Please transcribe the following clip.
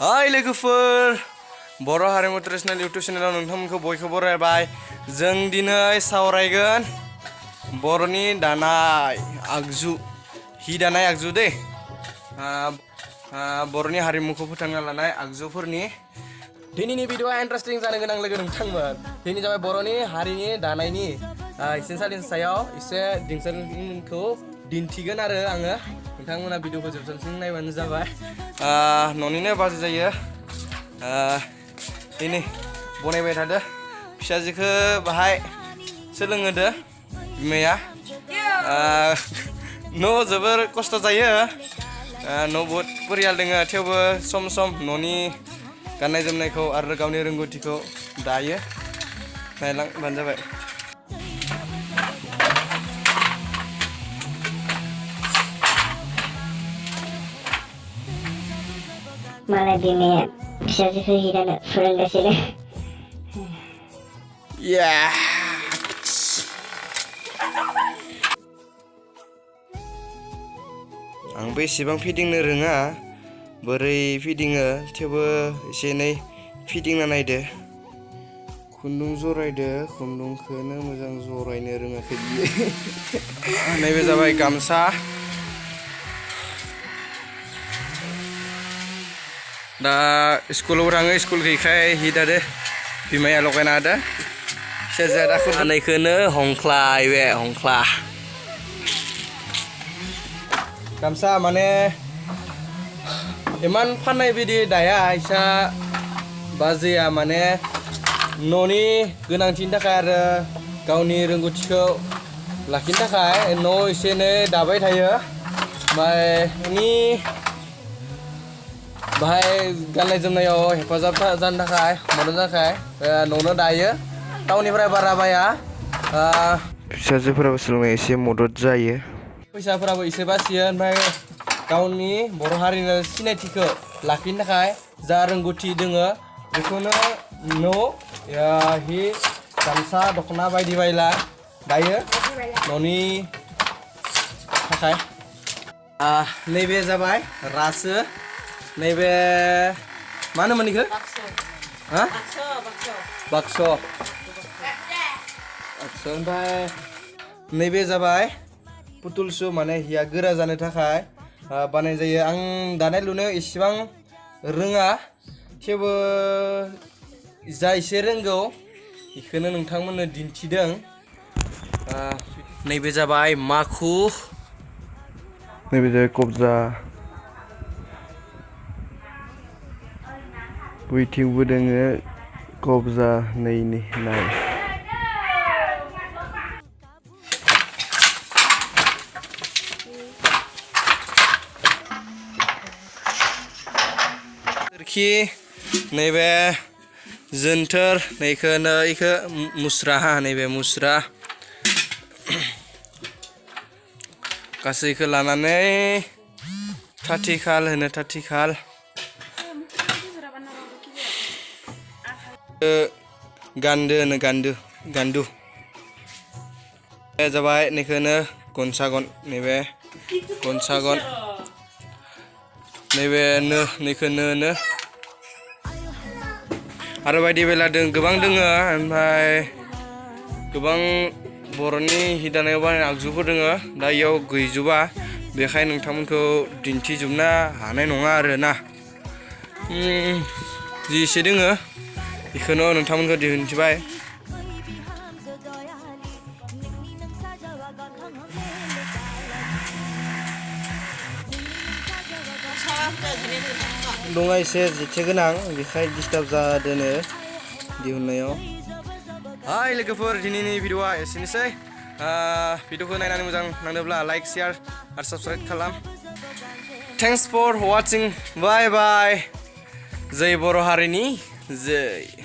Hai लोगोफोर बर' हारिमु traditional YouTube चेनेलाव नोंथांमोनखौ बयखौबो बरायबाय जों दिनै सावरायगोन बर'नि दानाय आगजु हि दानाय आगजु दे बर'नि हारिमुखौ फोथांना लानाय आगजुफोरनि दिनैनि भिडिअआ इन्टारेस्टिं जानो गोनां लोगो नोंथांमोन दिनै जाबाय बर'नि हारिनि दानायनि इसेनसालिनि सायाव एसे दिन्थिखौ दिन्थिगोन आरो आङो नोंथांमोना भिडिअखौ जोबजासिम नायबानो जाबाय न'निनो बाजै जायो दिनै बनायबाय थादो फिसाजोखौ बाहाय सोलोंहोदो बिमाया न' जोबोर खस्थ' जायो न' बहुद परियाल दङ थेवबो सम सम न'नि गाननाय जोमनायखौ आरो गावनि रोंगौथिखौ दायो नायलांबानो जाबाय malah bimbingan bisa hidan forengasile yeah आंबो एसेबां फिदिंनो रोङा बोरै फिदिङो थेवबो एसे एनै फिदिंना नायदो खुन्दुं जरायदो खुन्दुंखौनो मोजां जरायनो रोङाखै बियो नैबे जाबाय गामसा दा स्कुलाव थाङो स्कुल गैखाय हि दादो बिमाया लगायना होदो सेरजा दाखुर दानायखौनो हंख्ला बे हंख्ला गामसा माने इमान फाननाय बिदि दाया इसा बाजैया माने न'नि गोनांथिनि थाखाय आरो गावनि रोंगौथिखौ लाखिनो थाखाय न' एसे एनै दाबाय थायो ओमफ्राय बाहाय गाननाय जोमनायाव हेफाजाब जानो थाखाय मदद जानो थाखाय न'नो दायो टाउननिफ्राय बारा बाया फिसाजोफोराबो सोलोंनाय एसे मदद जायो फैसाफोराबो एसे बासियो ओमफ्राय गावनि बर' हारिनि सिनायथिखौ लाखिनो थाखाय जा रोंगौथि दोङो बेखौनो न' हि गामसा दख'ना बायदि बायला दायो न'नि थाखाय नैबे जाबाय रासो नैबे मा होनोमोन इखो बाक्स ओमफ्राय नैबे जाबाय पुतुलसु माने हिया गोरा जानो थाखाय बानाय जायो आं दानाय लुनायाव एसेबां रोङा थेवबो जा एसे रोंगौ बेखौनो नोंथांमोननो दिन्थिदों नैबे जाबाय माखु नैबे जाबाय कब्जा बैथिंबो दोङो कब्जा नैनि नाय सोरखि नैबे जोनथोर नैखौनो इखो मुस्रा नैबे मुस्रा गासैखौ लानानै थाथिखाल होनो थाथिखाल गान्दो होनो गान्दु जाबाय नैखौनो गनसागन नैबे गनसागन नैबे नैखौनो आरो बायदि बेला गोबां दोङो ओमफ्राय गोबां बर'नि हि दानायाव बानायनाय आगजुफोर दोङो दा इयाव गैजोबा बेखायनो नोंथांमोनखौ दिन्थिजोबनो हानाय नङा आरोना जि एसे दोङो बेखौनो नोंथांमोनखौ दिन्थिबाय दङ एसे जेथो गोनां बेखाय डिस्टार्ब जादों दिहुननायाव हाय लोगोफोर दिनैनि भिडिअआ एसेनोसै भिडिअखौ नायनानै मोजां नांदोंब्ला लाइक शेयार आरो साबस्क्राइब खालाम थेंक्स फर वाचिं बाय बाय जय बर' हारिनि जय